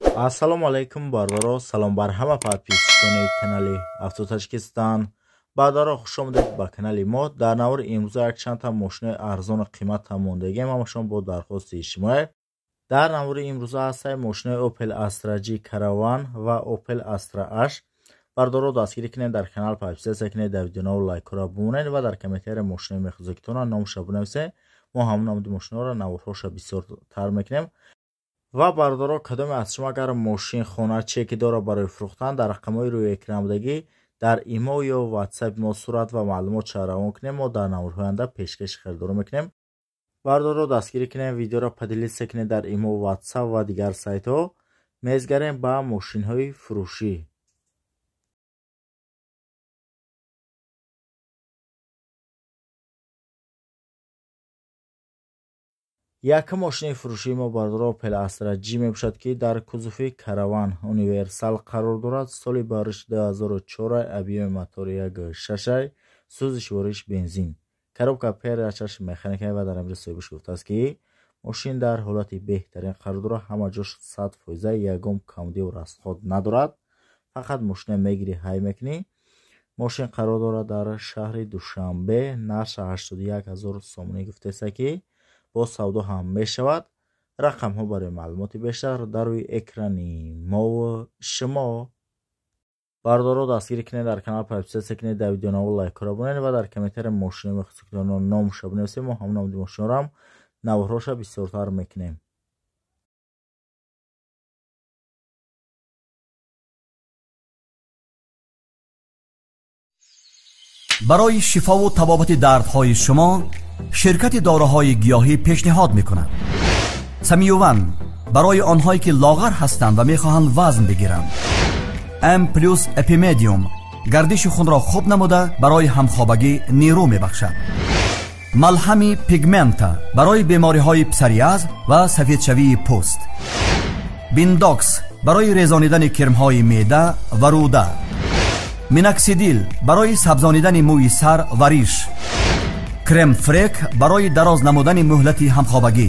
Ассалому алайкум бародаро, салом бар ҳама подписчикони канали Авто Таҷикистон. Бародаро, хуш омадед ба канали мо. Дар навори имрӯза якчандта мошинои арзону қимат мондагием, ҳамашон бо дархости иҷтимоӣ. Дар навори имрӯза ҳастаи мошинои Opel Astra G Caravan ва Opel Astra H. Бародаро, дастгирӣ кунед, дар канал подписаться кунед, дар видеонаво лайкҳоро бимонед ва дар комментария мошинои мехӯзагитонро номша бинависед. Мо ҳамон намуди мошиноро наворҳоша бисёртар мекунем. Ва бародаро, кадоме аз шумо агар мошин, хона, чеки дора барои фурӯхтан, дар рақамҳои рӯи экран будагӣ дар имо ё ватсап мо сурат ва маълумот равон кунем, мо дар наворҳои оянда пешкаши харидорӣ мекунем. Бародаро, дастгирӣ кунем, видеоро поделиться кунед дар имо, ватсап ва дигар сайтҳо. Мезгарем ба мошинҳои фурӯшӣ. Якум мошини фурӯшии мо, бародаро, Opel Astra G мебошад, ки дар кузови Караван универсал қарор дорад. Соли бариш 2004, объёми мотори 1.6, сӯзишвориш бензин. Коробка передачаш механика ва дар амри соҳибаш гуфтааст, ки мошин дар ҳолати беҳтарин қарор дорад, ҳама ҷош 100%, ягон камдиву расход надорад. Фақат мошина мегирӣ, ҳай мекунӣ. Мошин қарор дорад дар шаҳри Душанбе, нархи 81 ҳазор сомонӣ гуфтааст, ки бо савдо ҳам мешавад. Рақамҳо барои маълумоти бештар дар рӯи экрани мову шумо. Бародаро, дастгирӣ кунед, дар канал подписаться кунед, дар видеонаво лайкҳоро бимонед ва дар комментария мошинои мехостагитонро номша бинависед. Мо ҳамон намуди мошиноро ҳам наворҳоша бисёртар мекунем. Барои шифову табобати дардҳои шумо ширкати доруҳои гиёҳӣ пешниҳод мекунад. Самиюван барои онҳое ки лоғар ҳастанд ва мехоҳанд вазн бигиранд. М плюс Эпимедиум гардиши хунро хуб намуда, барои ҳамхобагӣ нерӯ мебахшад. Малҳами Пигмента барои бемориҳои псориаз ва сафедшавии пӯст. Биндокс барои резонидани кирмҳои меъда ва рӯда. Миноксидил барои сабзонидани мӯи сар ва риш. Крем Фрек барои дароз намудани муҳлати ҳамхобагӣ.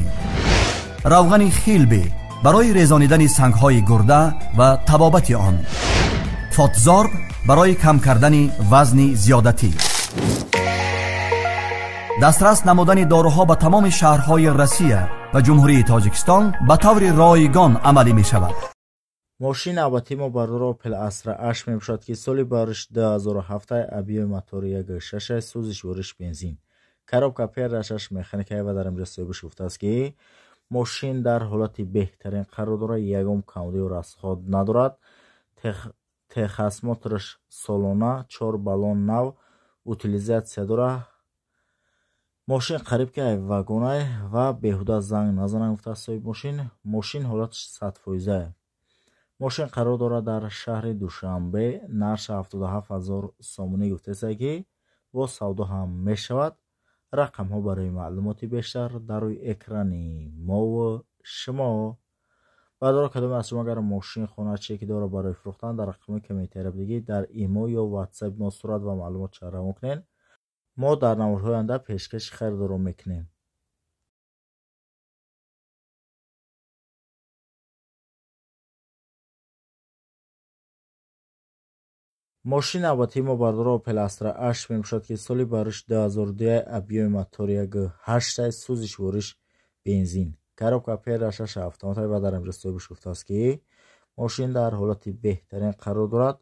Равғани Хилби барои резонидани сангҳои гурда ва табобати он. Фотзорб барои кам кардани вазни зиёдатӣ. Дастрас намудани доруҳо ба тамоми шаҳрҳои Россия ва Ҷумҳурии Тоҷикистон ба таври ройгон амалӣ мешавад. Мошини навбатии мо, бародаро, Opel Astra H мебошад, ки соли бариш 2007, объёми мотори 1.6, сӯзишвориш бензин. Коробка передачаш механика ва дар инҷо соҳибаш гуфтааст, ки мошин дар ҳолати беҳтарин қарор дорад, ягон камдиву расход надорад. Техосмотраш солона, чор баллон нав, утилизация дорад. Мошин қариб ки вагонай ва беҳуда занг назананд, гуфтааст соҳиби мошин. Мошин ҳолаташ 100%. Мошин қарор дорад дар шаҳри Душанбе, нархи 77 ҳазор сомонӣ гуфтааст, ки бо савдо ҳам мешавад. Рақамҳо барои маълумоти бештар дар рӯи экрани мову шумо. Бародаро, кадоме аз шумо агар мошин, хона, чеки дора барои фурӯхтан, дар рақамҳои комментария будагӣ дар имо ё ватсап мо сурат ва маълумот равон кунед, мо дар наворҳои оянда пешкаши харидорон мекунем. Мошини навбатии мо, бародаро, Opel Astra H мебошад, ки соли бариш 2002, объёми мотори 1.8, сӯзишвориш бензин. Коробка передачаш автомат ва дар инҷо соҳибаш гуфтааст, ки мошин дар ҳолати беҳтарин қарор дорад.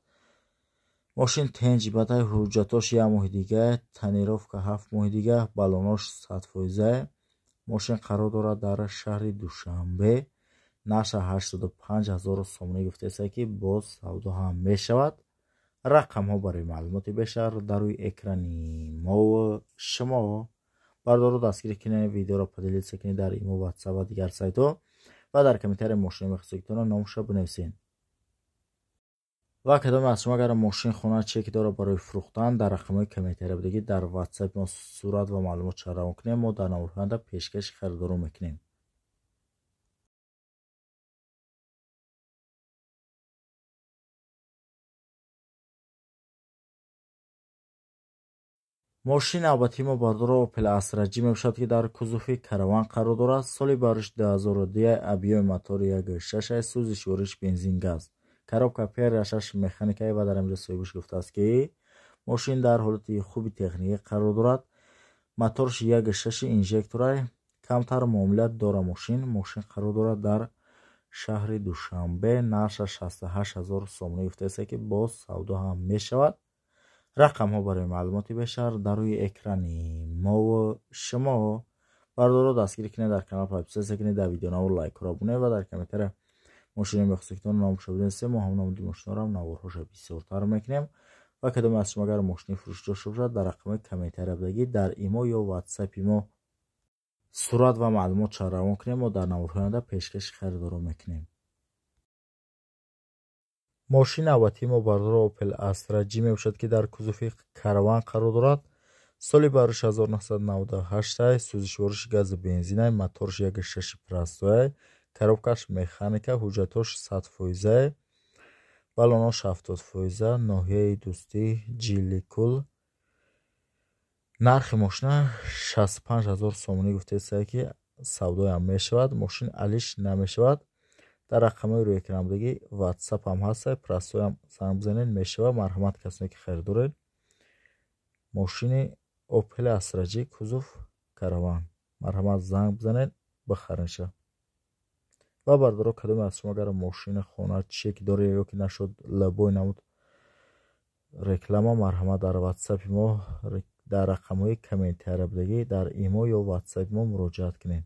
Мошин тенҷи бадай, ҳуҷҷатош як моҳи дига, тонировка 7 моҳи дига, баллонош 100%. Мошин қарор дорад дар шаҳри Душанбе, нархи 85 ҳазор сомонӣ гуфтааст, ки боз савдо ҳам мешавад. Рақамҳо барои маълумоти бештар дар рӯи экрани мову шумо. Бародаро, дастгирӣ кунед, видеоро поделиться кунед дар имо, ватсап ва дигар сайтҳо ва дар комментария мошинои мехостагитонро номша бинависед. Ва кадоме аз шумо агар мошин, хона, чеки дора барои фурӯхтан, дар рақамҳои комментария будагӣ дар ватсап мо сурат ва маълумот равон кунем, мо дар наворҳои оянда пешкаши харидорон мекунем. Мошини навбатии мо, бардоро, Opel Astra G мебошад, ки дар кузови Караван қарор дорад. Соли бариш 2002, объёми мотори 1,6, сӯзишвориш бензин, газ, коробка ПР6, механика. Ва дар инҷа соҳибаш гуфтааст, ки мошин дар ҳолати хуби техникӣ қарор дорад, моторш 1,6 инжекторай, камтар муомилат дора мошин. Мошин қарор дорад дар шаҳри Душанбе. Нархаш 68 ҳазор сомонӣ гуфтааст, ки боз савдо ҳам мешавад. Рақамҳо барои маълумоти бештар дар рӯи экрани мову шумо. Бардоро, дастгирӣ кунед, дар канал подписаться кунед, дар видеонавор лайкҳоро бунед ва дар комментария мошини мехостед, номашо бинависед. Мо ҳам намуди мошиноро, наворҳоша бисёртар мекунем. Ва кадоме аз шумо агар мошини фурӯш дошта бошад, дар рақамҳои комментария будагӣ дар имо ё ватсапи мо сурат ва маълумотша равон кунем, мо дар наворҳои оянда пешкаши харидоро мекунем. Мошини навбатии мо, бардоро, Opel Astra G мебошад, ки дар кузови Караван қарор дорад. Соли бариш 1998, сӯзишвориши газу бензинай, моторш 1,6 простой, коробкаш механика, ҳуҷҷатҳош 100%, баллонош 70%. Ноҳияи Дӯстӣ, Ҷилликул. Нархи мошина 65 ҳазор сомонӣ гуфтааст, ки савдоям мешавад. Мошин алиш намешавад. Дар рақамҳои рӯи экранбудагӣ ватсап ҳам ҳаст, простойам занг бизанед, мешавад. Марҳамат, касоне ки харидоред мошини Opel Astra G, кузов Караван, марҳамат, занг бизанед, бихаренша. Ва бардоро, кадоме аз шумо агар мошини, хона, чие ки доред ё ки нашуд, любой намуд реклама, марҳамат, дар ватсапи мо, дар рақамҳои комментария будагӣ, дар имо ё ватсапи мо муроҷиат кунед.